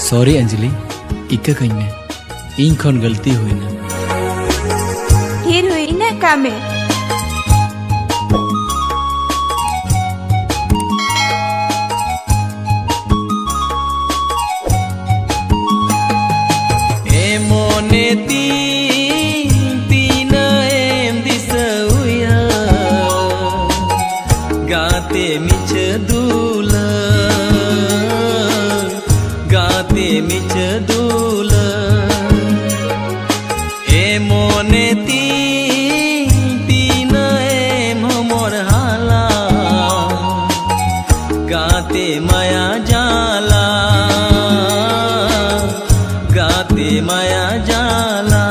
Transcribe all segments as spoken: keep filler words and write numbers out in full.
ᱥᱚᱨᱤ ᱚᱧᱡᱞᱤ, ᱤᱠᱟᱹ ᱠᱟᱹᱧ ᱢᱮ, ᱤᱧ ᱠᱷᱚᱱ ᱜᱟᱹᱞᱛᱤ ᱦᱩᱭᱱᱟ᱾ ᱛᱷᱤᱨ ᱦᱩᱭ, ᱤᱱᱟᱹᱜ ᱠᱟᱜ ᱢᱮ᱾ ᱮ ᱢᱚᱱᱮ ᱛᱤᱧ ᱛᱤᱱᱟᱹᱜ ᱮᱢ ᱫᱤᱥᱟᱹ ᱩᱭᱦᱟᱹᱨ, ᱜᱟᱛᱮ ᱢᱤᱪᱷᱟᱹ ᱫᱩᱞᱟᱹᱲ, ᱜᱟᱛᱮ ᱢᱤᱪᱷᱟᱹ ᱫᱩᱞᱟᱹᱲ᱾ ᱮ ᱢᱚᱱᱮ ᱛᱤᱧ ᱛᱤᱱᱟᱹᱜ ᱮᱢ ᱦᱚᱢᱚᱨ ᱦᱟᱞᱟ, ᱜᱟᱛᱮ ᱢᱟᱭᱟ ᱡᱟᱞᱟ, ᱜᱟᱛᱮ ᱢᱟᱭᱟ ᱡᱟᱞᱟ᱾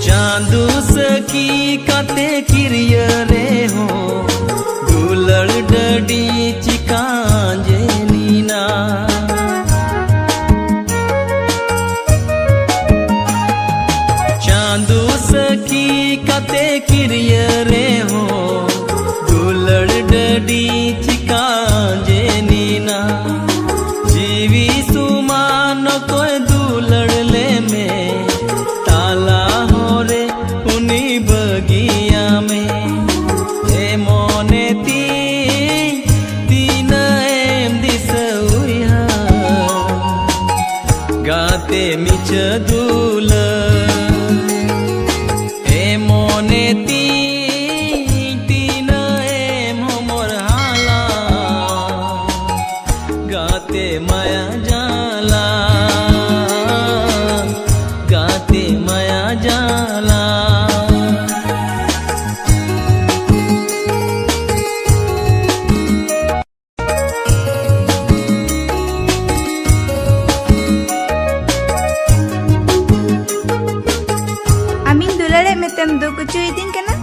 ᱪᱟᱸᱫᱚ ᱥᱟᱹᱠᱷᱤ ᱠᱟᱛᱮ ᱠᱤᱨᱭᱟᱹ ᱨᱮᱦᱚᱸ, ᱫᱩᱞᱟᱹᱲ ᱰᱟᱹᱰᱤ ᱪᱤᱠᱟ ᱡᱮᱱᱤᱱᱟ᱾ ᱪᱟᱸᱫᱚ ᱥᱟᱹᱠᱷᱤ ᱠᱟᱛᱮ ᱠᱤᱨᱭᱟᱹ ᱨᱮᱦᱚᱸ, ᱫᱩᱞᱟᱹᱲ ᱰᱟᱹᱰᱤ ᱪᱤᱠᱟ ᱡᱮᱱᱤᱱᱟ᱾ ᱡᱤᱣᱤ ᱥᱩᱢᱟᱱ ᱚᱠᱚᱭ ᱫᱩᱞᱟᱹᱲ ᱞᱮᱢᱮ, ᱛᱟᱞᱟ ᱦᱚᱨᱮ ᱩᱱᱤ ᱵᱟᱹᱜᱤᱭᱟᱢᱮ᱾ ᱮ ᱢᱚᱱᱮ ᱛᱤᱧ ᱛᱤᱱᱟᱹᱜ ᱮᱢ ᱫᱤᱥᱟᱹ ᱩᱭᱦᱟᱹᱨ, ᱜᱟᱛᱮ ᱢᱤᱪᱷᱟᱹ ᱫᱩᱞᱟᱹᱲ᱾ ᱮ ᱢᱚᱱᱮ ᱛᱤᱧ ᱛᱤᱱᱟᱹᱜ ᱮᱢ ᱦᱚᱢᱚᱨ ᱦᱟᱞᱟ, ᱜᱟᱛᱮ ᱢᱟᱭᱟ ᱡᱟᱞᱟ, ᱜᱟᱛᱮ ᱢᱟᱭᱟ ᱡᱟᱞᱟ᱾ ᱟᱢᱤᱧ ᱫᱩᱞᱟᱹᱲᱮᱫ ᱢᱮᱛᱮᱢ ᱫᱩᱠ ᱦᱚᱪᱚᱭᱤᱫᱤᱧ ᱠᱟᱱᱟ?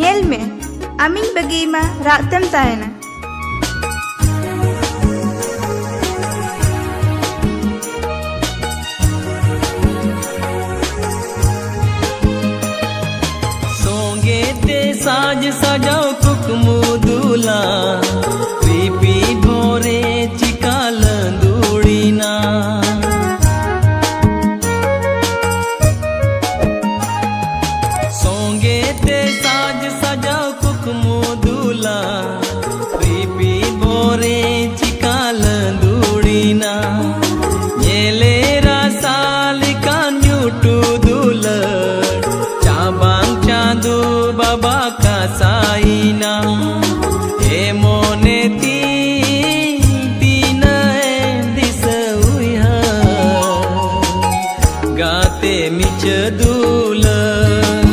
ᱧᱮᱞ ᱢᱮ, ᱟᱢᱤᱧ ᱵᱟᱹᱜᱤᱭᱟᱢᱟ, ᱨᱟᱜ ᱛᱮᱢ ᱛᱟᱦᱮᱱᱟ᱾ ᱥᱚᱸᱜᱮ ᱛᱮ ᱥᱟᱡᱽ ᱥᱟᱡᱟᱣ ᱠᱩᱠᱢᱩ ᱫᱩᱞᱟ, ᱨᱤᱯᱤ ᱵᱷᱳᱨᱮ ᱪᱤᱠᱟ ᱞᱟᱹᱫᱩᱲᱤᱱᱟ᱾ ᱥᱚᱸᱜᱮ ᱛᱮ ᱥᱟᱡᱽ ᱥᱟᱡᱟᱣ ᱠᱩᱠᱢᱩ ᱫᱩᱞᱟ, ᱨᱤᱯᱤ ᱵᱷᱳᱨᱮ ᱪᱤᱠᱟ ᱞᱟᱹᱫᱩᱲᱤᱱᱟ᱾ ᱧᱮᱞᱮ ᱨᱟᱥᱟ ᱞᱮᱠᱟᱱ ᱧᱩᱴᱩ ᱫᱩᱞᱟᱹᱲ, ᱪᱟᱵᱟᱝ ᱪᱟᱸᱫᱚ ᱵᱟᱵᱟ ᱠᱟᱥᱟᱭᱤᱱᱟ᱾ ᱮ ᱢᱚᱱᱮ ᱛᱤᱧ ᱛᱤᱱᱟᱹᱜ ᱮᱢ ᱫᱤᱥᱟᱹ ᱩᱭᱦᱟᱹᱨ, ᱜᱟᱛᱮ ᱢᱤᱪᱟᱹ ᱫᱩᱞᱟᱹᱲ᱾